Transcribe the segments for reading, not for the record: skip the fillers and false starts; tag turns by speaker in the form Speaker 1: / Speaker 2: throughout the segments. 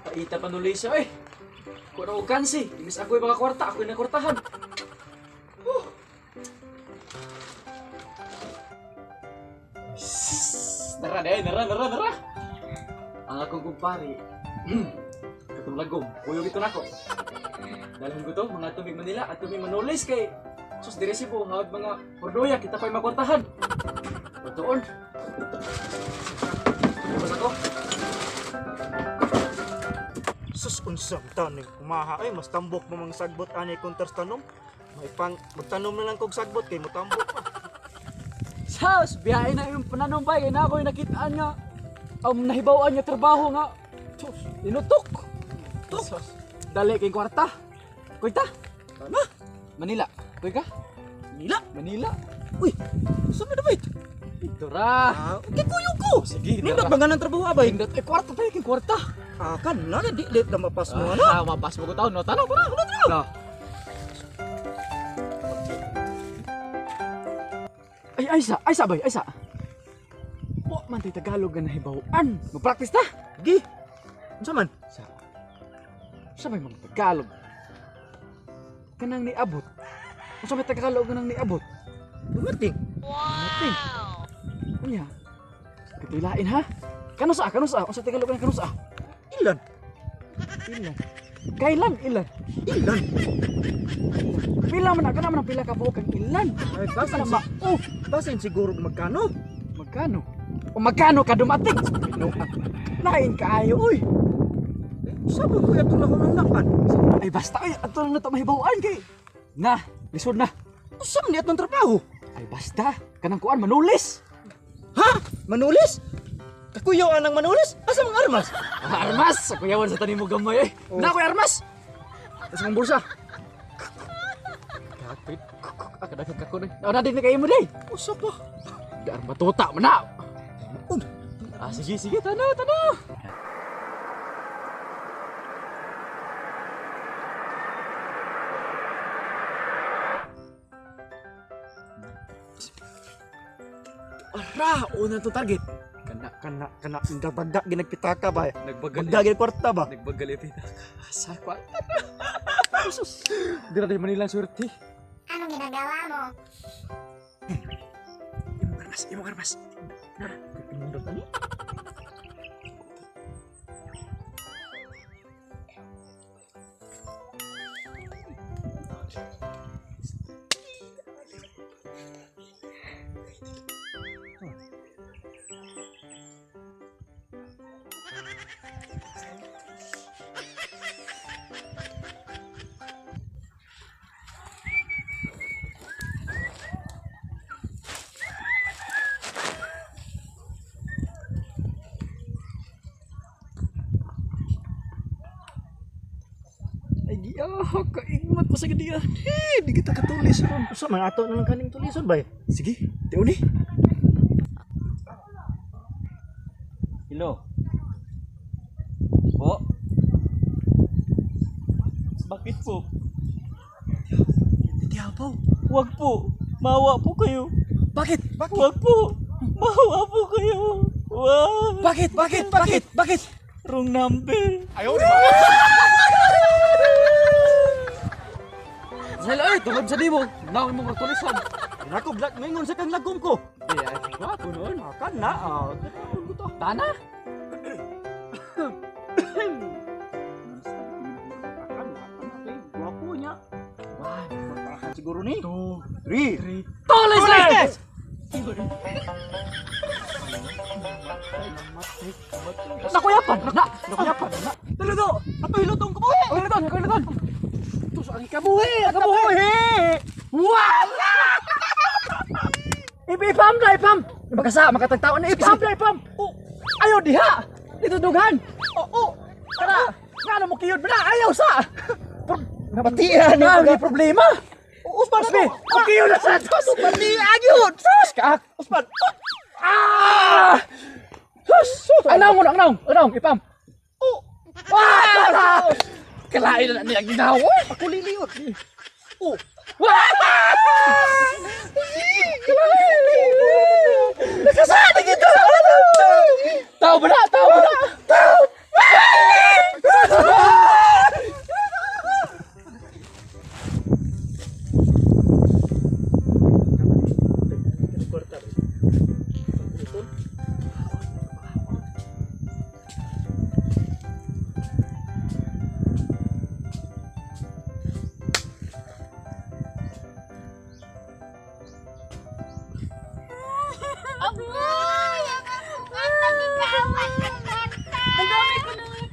Speaker 1: Paita pa nuli siya eh. Kuha na og kansi. Imbis ako'y mga kwarta, ako'y nakwartahan. Huh. Shhh! Nara na eh, nara, nara, nara. Ang akong kumpare, katong lagom, kuyog ito nako. Dalhon ko to, mga tumig Manila at tumig Manolis kay sus diresibo, hawad mga pordoya, kita pa'y makwartahan. Pagtuon. Tapos ako.
Speaker 2: Sus, unsang taning kumaha ay mas tambok mo mang sagbot ani kontra sa tanom. May pang magtanom na lang kog sagbot kay motambok pa.
Speaker 1: Sas, biyahe na yung pananom bay, kaya na ako'y nakitaan nga, ang nahibawan nga trabaho nga, sus, inutok. Tok. Sus, dali kay kwarta. Kuy ta?
Speaker 2: Ano?
Speaker 1: Manila. Kuy ka?
Speaker 2: Nila.
Speaker 1: Manila.
Speaker 2: Uy, sa man ba ito?
Speaker 1: Ito ra.
Speaker 2: Ah, okay kuyog ko.
Speaker 1: Sige,
Speaker 2: Nindot ba nga ng trabaho abay?
Speaker 1: Nindot, eh, kwarta tayo, kay kwarta.
Speaker 2: Ah, kan na di di na mapas mo ano.
Speaker 1: Ah, mapas mo ko taon, no? Tanaw, tanaw, tanaw, tanaw. Ay, ay sa, ay sa bay, ay sa. Wa man tay Tagalog nga nahibaw-an. Mag-practice ta.
Speaker 2: Gi. Unsa man?
Speaker 1: Sa may mga Tagalog. Kanang niabot. Unsa may Tagalog nga nang niabot?
Speaker 2: Dumating.
Speaker 1: Dumating. Unya. Katilain ha. Kano sa? Kano sa? Unsa Tagalog nga kano sa?
Speaker 2: Ilan?
Speaker 1: Ilan. Kailan ilan?
Speaker 2: Ilan?
Speaker 1: Pila man na kana man ang pila ka buok ang ilan.
Speaker 2: Ay, basin
Speaker 1: Ano ba?
Speaker 2: Oh, basin siguro magkano?
Speaker 1: Magkano? O magkano ka dumating? Lain kaayo uy.
Speaker 2: Sabi ko atong nakununaan.
Speaker 1: Ay basta ay ato lang na to mahibaw-an kay. Na, lisod na.
Speaker 2: Unsa man ni atong trabaho?
Speaker 1: Ay basta, kanang kuan manulis.
Speaker 2: Ha? Manulis? Kakuyaw anang manulis? Asa mang armas?
Speaker 1: Ah, armas! Kuyawan sa tanim mo gamay eh.
Speaker 2: Oh.
Speaker 1: Na ako'y armas! Tapos mong bulsa. Kapit. Akadaghag ako na. Na din na kayo mo day.
Speaker 2: Usa pa.
Speaker 1: Di armatuta man na.
Speaker 2: Un.
Speaker 1: Ah, sige, sige. Tanaw, tanaw. Ara, una to target. Kana,
Speaker 2: Kana kana ndabagda ginagpitaka ba?
Speaker 1: nagbagal.
Speaker 2: Bagda kwarta ba?
Speaker 1: Nagbagal yung pitaka. Sa kwarta. Sus. Di na tayo Manila ang swerte.
Speaker 3: Anong ginagawa mo?
Speaker 1: Imong armas, imong armas.
Speaker 2: Pindot ani.
Speaker 1: Ay, giyaha, kaigmat pa sa gadiyan. Eh, di kita katulis ron.
Speaker 2: Usa man ato na lang kaning tulison ba?
Speaker 1: Sige, tiyo ni.
Speaker 4: Hello. Po? Bakit po?
Speaker 1: Tiyapaw.
Speaker 4: Wag po. Mawa po kayo.
Speaker 1: Bakit? Bakit?
Speaker 4: Wag po. Mawa po kayo. Wag.
Speaker 1: Bakit? Bakit? Bakit? Bakit?
Speaker 4: Wrong number.
Speaker 1: Sila ay, tungod sa dimo. Naon mong katulisan.
Speaker 2: Nako black mingon sa kang lagom ko.
Speaker 1: Di ay, ko noon.
Speaker 2: Ah, kana ah. Tanawon ko to.
Speaker 1: Tana.
Speaker 2: Ah, Kana, kana kay gwapo niya.
Speaker 1: One,
Speaker 2: Kwartahan siguro ni.
Speaker 1: two,
Speaker 2: Three.
Speaker 1: three. Tulis! Tulis! Nakuyapan! Na! Nakuyapan! Na! Dalo!
Speaker 2: Ato hilotong ko buhi.
Speaker 1: Ako hiluton! Ako hiluton! Tus, ang ikabuhi! Ang ikabuhi! Wala! Ipam na, ipam! Makasa, makatagtaon na, ipam na, ipam! Oh, ayaw diha! Dito dughan! Oo! Tara! Nga mo kiyod na! Ayaw sa!
Speaker 2: Nabatian
Speaker 1: Na, may problema!
Speaker 2: Usman
Speaker 1: Usman! Okay na sa tos!
Speaker 2: Batian yun.
Speaker 1: Sus! Kaak!
Speaker 2: Usman.
Speaker 1: Ah! Sus! Ang naong, ang naong, ang naong, ipam!
Speaker 2: Oh.
Speaker 1: Ah! Kalain na niya ginawa!
Speaker 2: Ako liliot. Oh.
Speaker 1: Wah! Nakasali kita! Tao ba na? Tao ba na? Tao!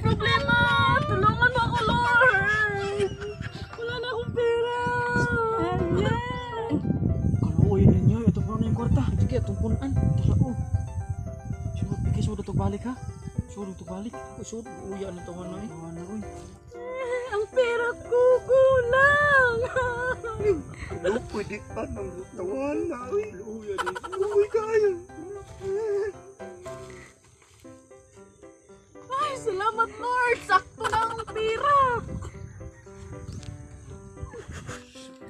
Speaker 4: problema. Tulungan mo ako, Lord. Wala na akong pera.
Speaker 1: Kaluoy ninyo, ito po na yung kwarta. Sige, itong punan. Tara, oh. Sure, pikay, sure, ito balik ha. Sure, ito balik.
Speaker 2: Sure, uya na to na eh.
Speaker 1: Ano, uy.
Speaker 4: Ang pera ko kulang.
Speaker 2: Ano, pwede pa nang tawan na uy. Luya di. Uy, kayo.
Speaker 4: Ay, salamat, Lord. Sakto lang ang pera.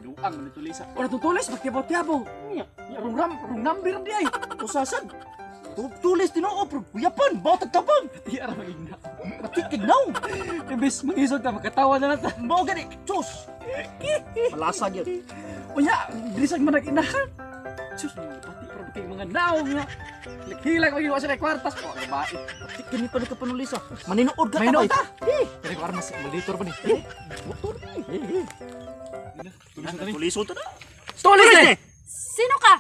Speaker 1: Duang, ano tulisa. Ora, tutulis, magtiyabaw-tiyabaw. Nya, rong ram, rong number di ay.
Speaker 2: Usasan. Tulis tinuo, pero uyapan, bawat tagtabang.
Speaker 1: Di ara magigna.
Speaker 2: Patikig now.
Speaker 1: Imbes mangisog ta, makatawa na lang ta.
Speaker 2: Mao gani, sus. Malasag yun.
Speaker 1: Unya, bilisag man nag-inahan. Sus, pati pero kay mga naong nga. Hilak magigwa sa kwartas. Oh, babae.
Speaker 2: Patik kini pa nagkapanulisa. Maninuod ka
Speaker 1: Maninuod
Speaker 2: ta.
Speaker 1: ta. Pero ko armas, malitor pa ni.
Speaker 2: Eh, motor ni.
Speaker 1: Tulisan ta ni.
Speaker 2: Tuliso ta na.
Speaker 1: Tulis ni!
Speaker 4: Sino ka?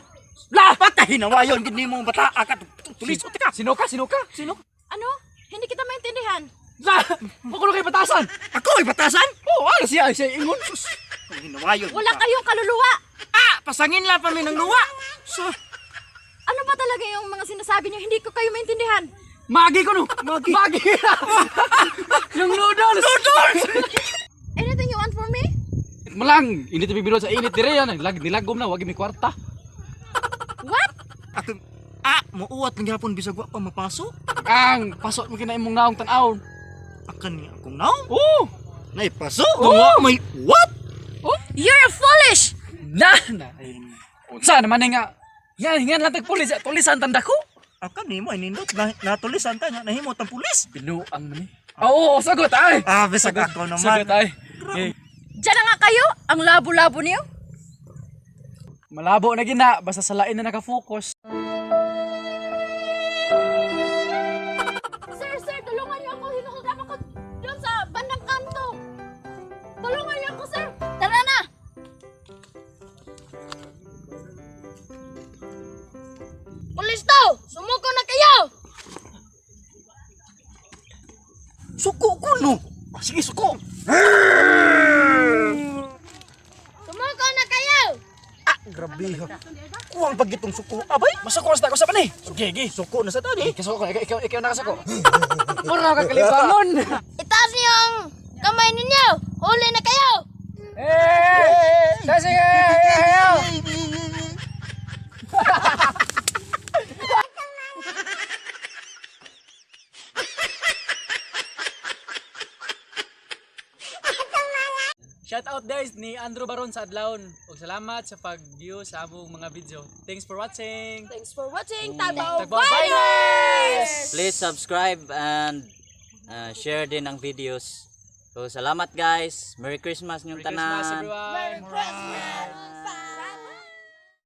Speaker 2: La, patay na wayon gid nimo bata ka. Tuliso ta ka.
Speaker 1: Sino ka? Sino ka?
Speaker 2: Sino?
Speaker 4: Ano? Hindi kita maintindihan.
Speaker 1: La! Makulo kay batasan!
Speaker 2: Ako ay batasan?
Speaker 1: Oh, ano siya? Siya ingon.
Speaker 2: Sus. Ang hinawayon.
Speaker 4: Wala kayong kaluluwa.
Speaker 2: Ah, pasangin lang pa mi ng luwa. So,
Speaker 4: Ano ba talaga yung mga sinasabi niyo? Hindi ko kayo maintindihan.
Speaker 1: Magi ko no! Magi! Magi! Yung noodles! Noodles!
Speaker 4: Anything you want from me?
Speaker 1: Malang! Init na bibiro sa init dire yan. Lag, nilagom na, wag mi kwarta.
Speaker 4: What?
Speaker 2: ato muuwat lang gyapon bisag wa pa mapaso.
Speaker 1: Ang pasok mo kina imong naong tan-awon.
Speaker 2: Akan ni akong naong.
Speaker 1: Oh!
Speaker 2: Naipaso. Oh, may what?
Speaker 4: You're a foolish!
Speaker 1: Na! Na! Unsa naman ni nga? Yan, nga lang tagpulis. Tulisan tanda ko.
Speaker 2: Akan nimo ay nindot na natulisan ta nya nahimo tang pulis.
Speaker 1: Binuang man ni. Oo, sagot ay!
Speaker 2: Ah, bisag ako naman.
Speaker 1: Sagot ay. Eh,
Speaker 4: Diyan na nga kayo! Ang labo-labo niyo!
Speaker 1: Malabo na gina, basta sa lain na nakafocus.
Speaker 4: Sir, sir, tulungan niyo ako. Hinuhulgam ako doon sa bandang kanto. Tulungan niyo ako, sir. Tara na! Pulis to! Sumuko na kayo!
Speaker 2: Suko ko no. Ah, sige suko.
Speaker 3: Sumuko na kayo!
Speaker 2: Ah, grabe ha. Kuwang pag itong suko. Abay,
Speaker 1: Masuko sa ko sa panay. Sige, sige.
Speaker 2: suko na sa tani.
Speaker 1: Kasuko ko, ikaw nakasuko. Mura ka kalibangon.
Speaker 3: Itaas niyo ang kamay ninyo! Huli na kayo!
Speaker 1: Eh! Sige, Shout out guys ni Andrew Baron sa Adlaon. Ug salamat sa pag-view sa among mga video. Thanks for watching.
Speaker 4: Thanks for watching. Tagbaw
Speaker 1: Tagbaw Biners!
Speaker 5: Please subscribe and share din ang videos. So salamat guys. Merry Christmas
Speaker 1: Merry
Speaker 5: nyong
Speaker 1: Christmas
Speaker 5: tanan.
Speaker 1: everyone.
Speaker 3: Merry Christmas!